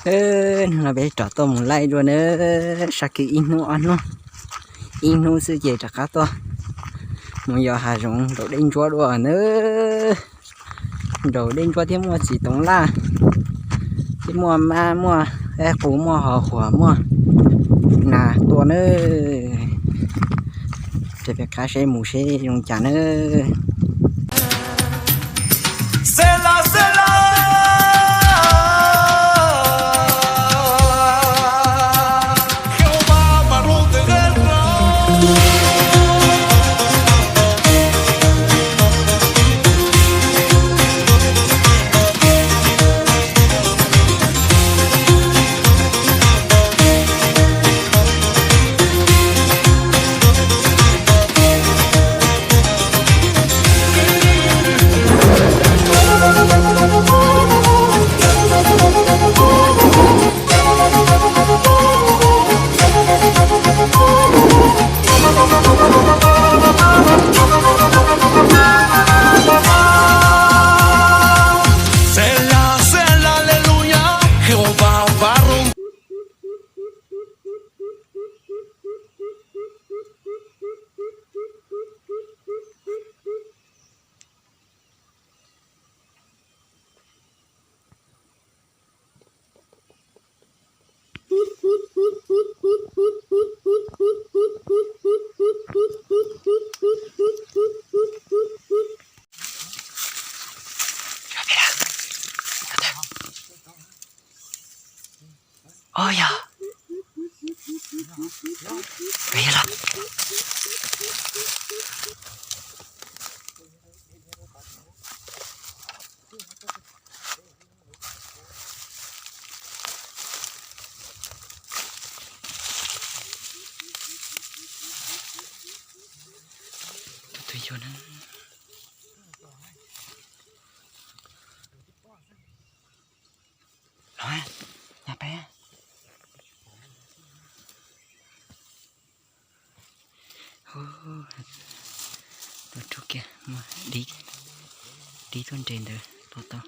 Hnub no peb rov tuaj mus laij dua nawb, sab kiag ib hnub ob hnub, ib hnub xwb ces rov qab tuaj mus yos hav zoov nraum dej ntsuab dua nawb. Nraum dej ntsuab thiaj muaj txiv toov laj, thiaj muaj mab muaj dab qus muaj hos huam muaj nas tua nawb. Ces peb qab seb mus seb zoo cas nawb. Ov yog, los. Tus yug na. Los, nyob peb. Tus rub kiag muaj dib, dib tuaj nres ntawd los tau.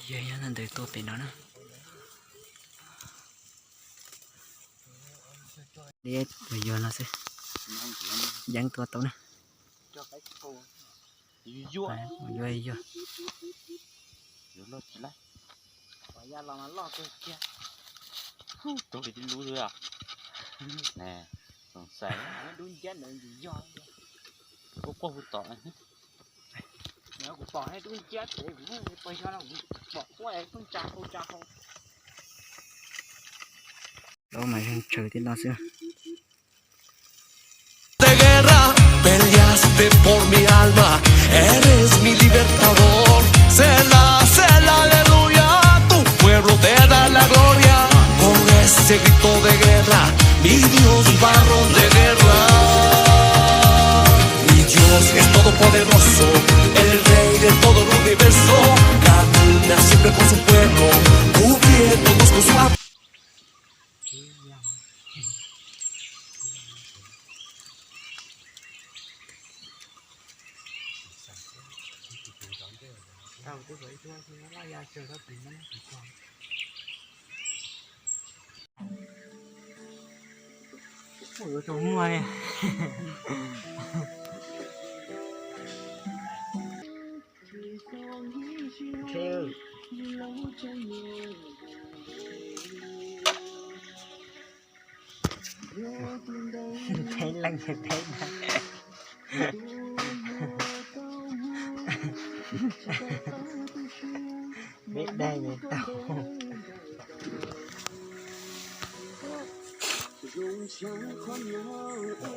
Yog nyob ntawd tua pem no na. Tus yug no xwb, yeeb tua tau na. Yuav, yuav. Yuav loj tsis laij. Tus li tib lub xwb. Xoom xais. Kuv quaj hu tom. Kuv pom dub nciab ces kuv pom yog no kuv pom quaj pheej tsa hau tsa hau. Lawv mas zeeg tsawv thiab no xwb. De guerra, peleaste por mi alma, eres mi libertador. Selah, Selah, aleluya, tu pueblo te da la gloria. Con ese grito de guerra, mi Dios, varón de guerra. Mi Dios es todopoderoso, el rey de todo el universo. Camina siempre con su pueblo, cubriéndonos con su amor. Ua rau muaj li. Peb leej peb dag, peb dag yeej tau.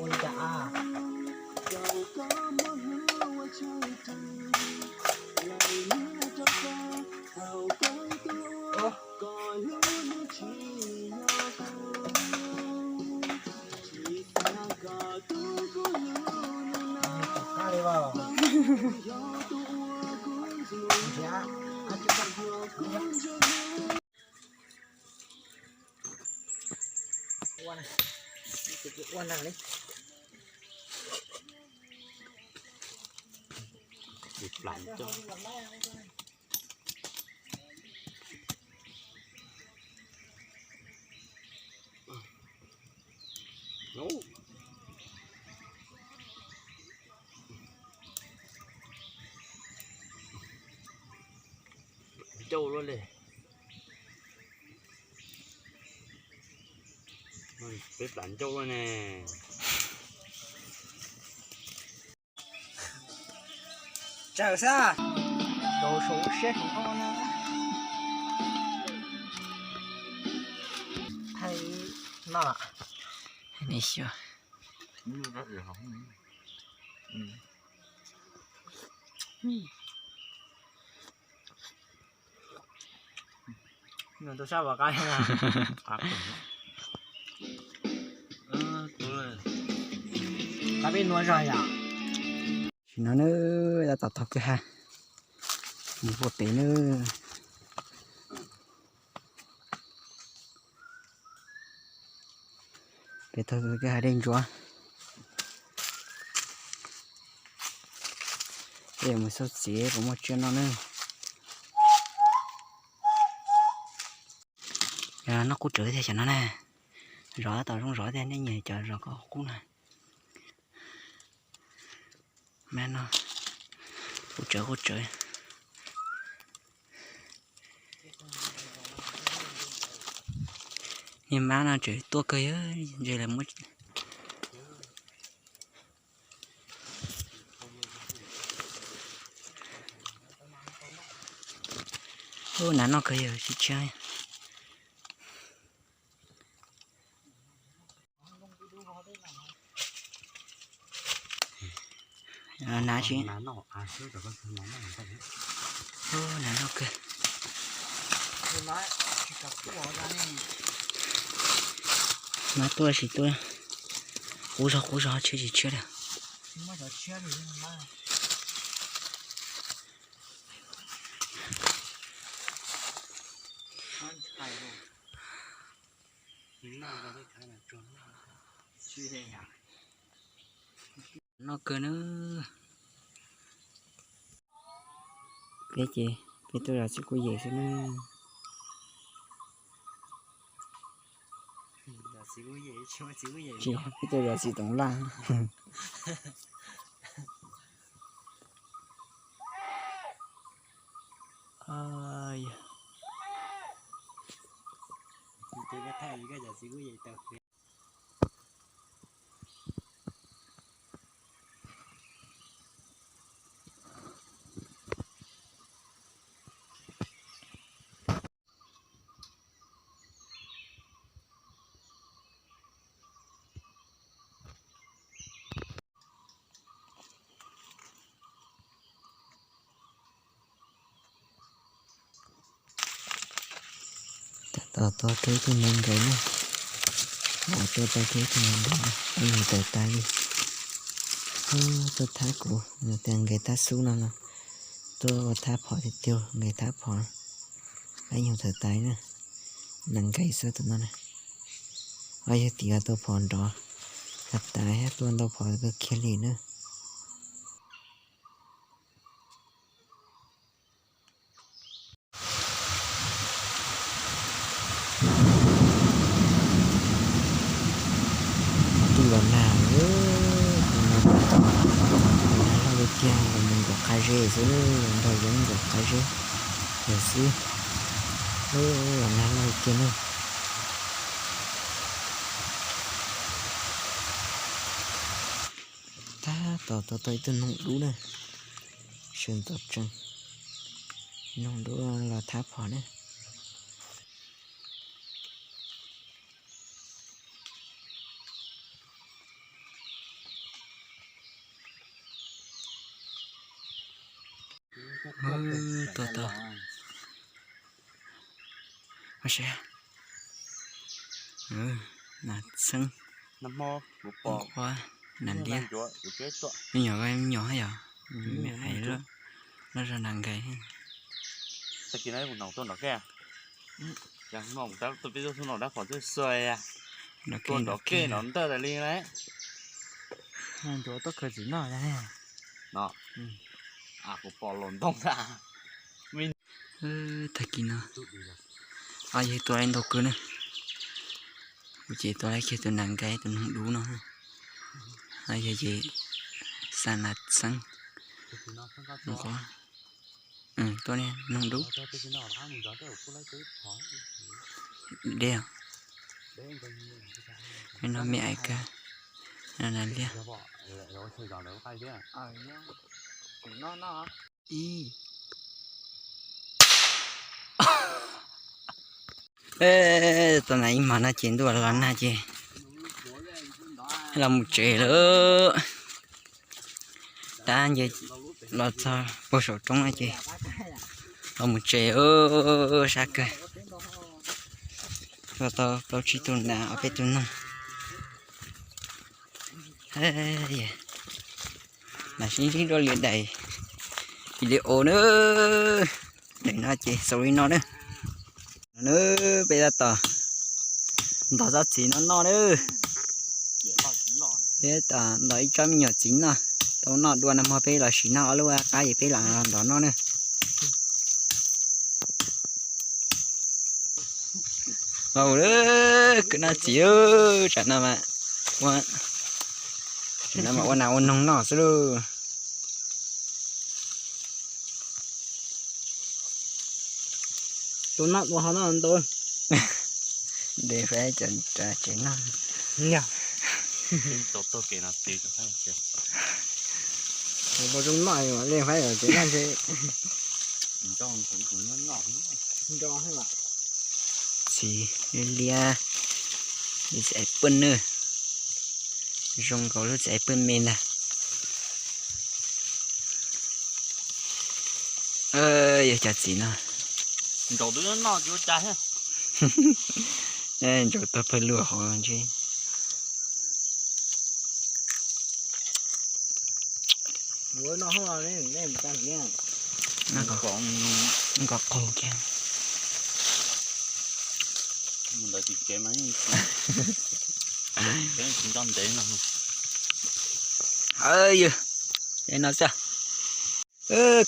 Ua li cas a? Ua na, ua na li. Plam ncauj. Ncauj luaj li. Peb plam ncauj luaj ne. Tsaws xwb, rau saum siab tsis noj na. Thaij noj lawm. Nws tus sab vas qab. Qab peb nuav zog yom. Tam sim no na, tab tom taug kwj ha mus puag pem na. Pem taug kwj ha dej ntsuav. Peb yuav mus xauj txiv puas muaj tsiaj noj na. Noj qub tsawv tiag xyov no na. Zov tab tom zoo zov tiag, nej nyiam cov zov kom qub na. Mab no, qub tsawv qub tsawv. Niag mab no tseem tuaj kawg, yog ntshe lawv muab. Ub, nav noj kawg yog tsis tshiab. Nav tsis, nav noj kawg. Mab tuaj tsis tuaj, qub zog qub zog, tshiab tsis tshiab li. Noj kawg na. Peb ces peb tuaj zov txiv kuj yem xwb na. Tsis, peb tuaj zov txiv toov laj. Tab tom tua tau ib tug nees nkaim na. Ua tau tau ib tug nees nkaim, ib nyuag tawm tas li. Tuaj thab kuv, tias nkaim thab xub no no. Tuaj ua thab phom tiag tiag, nkaim thab phom. Ib nyuag tawm tas na. Nees nkaim xwb tus no na. Yog tim tau phom nrov tas tas thiab, tua ntau phom kawg kiag li na. Tus los nag, tus no los nag loj li tiag, los mus nkaum qab zeb xwb, nrog yeeb nkaum qab zeb yog xwb. Los nag loj li tiag na. Tab tom tua tau ib tug noog dub na. Sawv ntxov tsees, noog dub los thab phom na. Tua tau. Nas txheeb, nas ntiab, me nyuam, me nyuam yog, me hais loj zog nas nkaim. Tua nrov kej nrov ntawj tas li lauj. Nrov kej nrov ntawj tas li lauj. Ncuav tuaj khaws txiv noj no. Tag kis no, ob yawg tua ntau kawg na. Kuv ces tua kiag tus nas nkais tus noog dub no. Ob yawg ces xa nas xeeb. Tua noog dub. Dej. No me ais kawg. Nas liab. Ib, tau nas ib hmos no ces ntuj los nag ces los mus tsev lawm. Tab nce los txog puag saum roob no ces los mus tsev sab kawg. Tua tau plaub tsib tug nas ob peb tug noog. Mas sib ntsib dua li daim video na. Daim no ces xaus li no na. No na, peb tab tom ntov tsob txiv no noj na. Peb tab tom ntov ib tsob me nyuam txiv noj, tau noj dua no mog peb los sim noj ob lub qab es peb lam ntov noj na. Ua lawm, kwv noj txiv, tsam no mas ua, tsam no mas ua nas ua noog noj xwb lauj. Tus noj ua ho noj ntau. De faib cov tsev noj. Ua zoo noj li faib cov tsev noj ntshe. Nco, txiv liab, lub txiv pwj na. Zoo nkaus lub txiv pwj me ntag. Yog cov txiv no. Ntsaum tag pawg lug hauv ntshe. Nkaus qaug kiag. Yog, no xwb.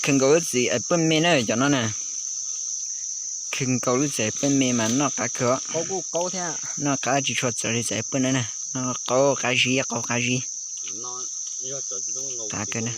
Khwv nkaus lub txiv pwj me na cov no na. Khwv nkaus lub txiv pwj me mas noj qab kawg. Noj qab tsis tshua txawv li txiv pwj na na. Noj qaub qab zib, qaub qab zib. Qab kawg na.